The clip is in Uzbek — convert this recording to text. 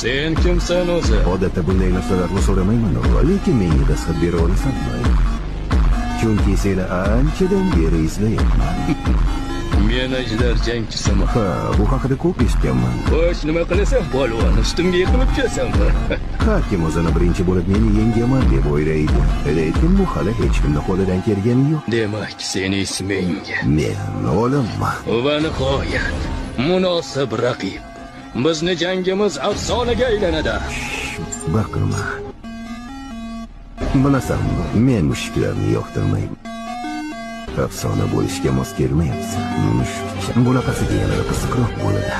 Sen kimsan o'zi? Odatda bunday narsalarni so'ramayman, o'g'li, lekin menga dastxat bera olasanmi? Chunki seni anchadan beri izlayapman. Men ajdar jangchisiman. Ha, bu haqida ko'p eshitganman. Xo'sh, nima qilasan, polvon? Ustimga yiqilib tushasanmi? Har kim o'zini birinchi bo'lib meni yengaman deb o'ylaydi. Lekin bu hali hech kimni qo'lidan kelgani yo'q. Demak, seni isming. Men o'limman. Va nihoyat, munosib raqib. Bizni jangimiz afsonaga aylanadi. Baqirma. Bilasanmi, men mushuklarni yoqtirmayman. Afsona bo'lishga mos kelmayapsan. Mushukcha. Bunaqasiga yanada qiziqroq bo'ladi.